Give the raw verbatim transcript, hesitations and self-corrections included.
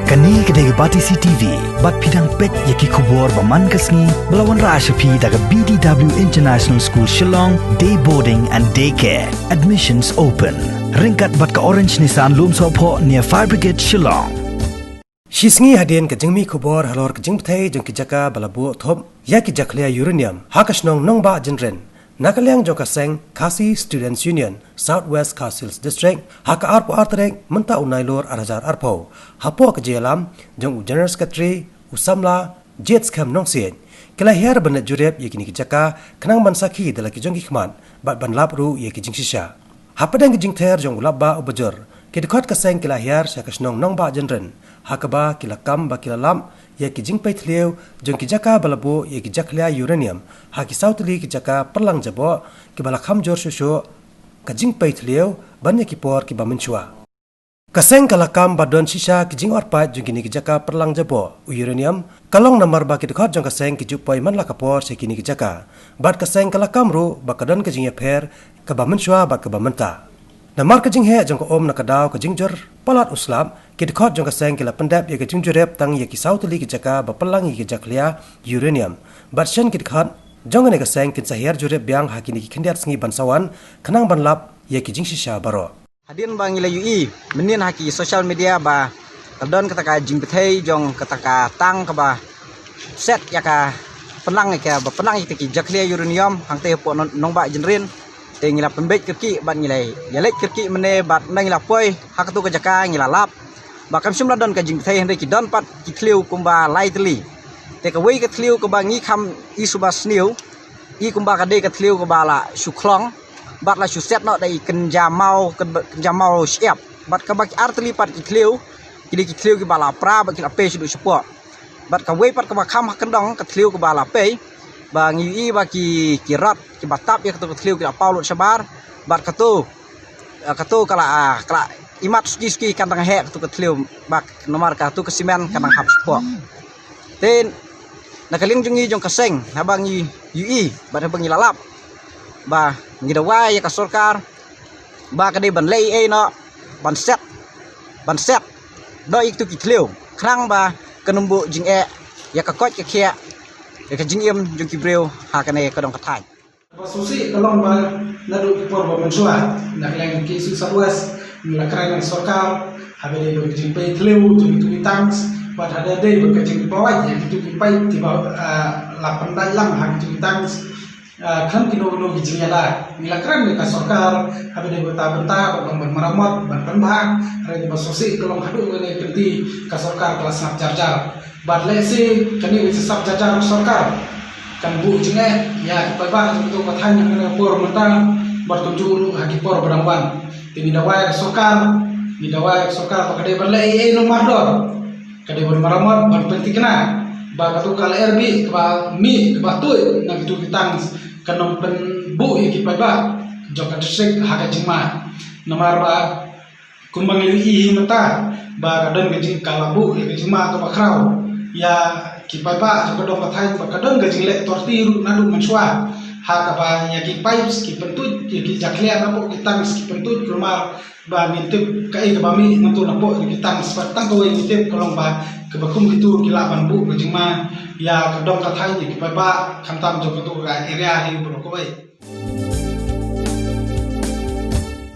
Kane ka dei ka Batesi T V, bad phi dang peit ïa ki khubor ba man ka sngi, ba la wanrah sha phi da ka B D W International School Shillong, Day Boarding and Day Care. Admissions open. Ryngkat bad ka Orange Nissan Lumsohphoh near Fire Brigade Shillong. Shi sngi hadien ka jingmih khubor halor ka jingbthei jong ki jaka ba la buh thup ïa ki jakhlia uranium ha ka shnong Nongbah Jynrin, na ka liang jong ka seng Khasi Students Union, South West Khasi Hills District, ha ka arphew ar tarik mynta u Nailur ar hajar arphew, hapoh ka jingïalam jong u General Secretary, u samla Jade Skhem Nongsiej, ki la hiar ban leit jurip ïa kine ki jaka khnang ban sakhi da la ki jong ki khmat bad ban lap ruh ïa ki jingshisha. Hapdeng ki jingther jong u lapbah u bajur, ki dkhot ka seng ki la hiar sha ka shnong Nongbah Jynrin, ha kaba ki la kam ba ki la lap ïa ki jingpei thliew jong ki jaka ba la buh ïa ki jakhlia uranium ha ki saw tylli ki jaka pyrlang jaboh, kiba la kham jur shuh shuh ka jingpei thliew ban ïa ki por kiba mynshuwa. Ka seng ka la kam ba don shisha ki jingorpait jong kine ki jaka pyrlang jaboh u uranium, ka long namar ba ki dkhot jong ka seng ki ju poi man la ka por sha kine ki jaka. Bad ka seng ka la kam ruh ba ka don ka jingïapher kaba mynshuwa bad kaba mynta. Namar ka jingheh jong ka um na ka daw ka jingjur palat u slap, ki dkhot jong ka seng ki la pyndep ïa ka jingjurip tang ïa ki saw tylli ki jaka ba pyrlang ïa ki jakhlia uranium. Bad shen ki dkhot jong kane ka seng kin sa hiar jurip biang ha kine ki khyndiat sngi ban sa wan, khnang ban lap ïa ki jingshisha baroh. Hadien ba ngi la ïohi mynnin ha ki social media ba ka don kata ka jingbthei jong kata ka tank kaba set ïa ka pynlang ïa ka ba pynlang ïa kita ki jakhlia uranium hangtei hapoh Nong-, Nongbah Jynrin. Te ngi la pynbeit kyrkieh bad ngi la ïaleit kyrkieh mynne bad ngi la poi ha katu ka jaka ngi la lap ba kam shym la don ka jingbthei, hynrei ki don pat ki thliew kumba lai tylli. Te kawei ka thliew kaba ngi kham i suba sniew, i kumba ka dei ka thliew kaba la shu khlong bad la shu set noh da i kynja maw, kynja maw shyiap. Bad kaba ki ar tylli pat ki thliew, ki dei ki thliew kiba la pra bad ki la pei shaduh shapoh. Bad kawei pat kaba kham ha kyndong ka thliew kaba la pei, ba ngi ïohi ba ki, ki rod kiba tap ïa katu ka thliew ki la paw lut shabar. Bad katu, eh, katu ka la, ah, ka la imat suki suki kan dang heh katu ka thliew, bad namar katu ka simen kan dang hap shapoh. Te na ka liang jong ngi jong ka seng, haba ngi ïohi bad haba ngi la lap, ba ngi dawa ïa ka sorkar ba ka dei ban leh ei ei noh ban set, ban set doh ïa kitu ki thliew, khnang ba kan ym buh jingeh ïa ka koit ka khiah, ïa ka jingim jong ki briew ha kane ka dong ka thaiñ. Ba sngewsih ka long ba naduh ki por ba mynshuwa, na ka liang ki South West, ngi la kren ïa ka sorkar ha kaba dei bad ka jingpei thliew jong kitu ki tanks, bad ha kaba dei bad ka jingpynwait ïa kitu ki paip kiba, ah, la pyndait lang ha kitu ki tanks. Ah, khlem kino kino ki jingïada, ngi la kren ïa ka sorkar ha kaba dei bynta bynta ban, ban maramot, ban pynbha. Hynrei ba sngewsih ka long haduh kane ka kynti ka sorkar ka la sngap jar jar. Bad lehse kane ka jingsngap jar jar ka sorkar kan buh jingeh ïa ki paidbah jong kitu ki thaiñ ha kane ka por mynta, bad kumjuh ruh ha ki por ba dang wan. Te ngi dawa ïa ka sorkar, ngi dawa ïa ka sorkar ba ka dei ban leh ei ei noh mardor. Ka dei ban maramot ban pynthikna ba katu ka lyer bih kaba mih kaba tuid na kitu ki tanks kan ym pynbuh ïa ki paidbah jong ka district ha ka jingma. Namar ba kumba ngi ïohi mynta ba ka don ka jing, ka la buh ïa ka jingma kaba khraw ïa ki paidbah jong ka dong ka thaiñ, ba ka don ka jingleh torti ruh naduh mynshuwa ha kaba ïa ki pipes ki pyntuid ïa ki jakhlia napoh ki tanks ki pyntuid, kulmar ba ngin tip kaei kaba mih nangtu napoh ïa ki tanks, bad tang kawei ngi tip ka long ba kaba kum kitu ki lah ban buh ka jingma ïa ka dong ka thaiñ ïa ki paidbah, khamtam jong katu ka area hi baroh kawei.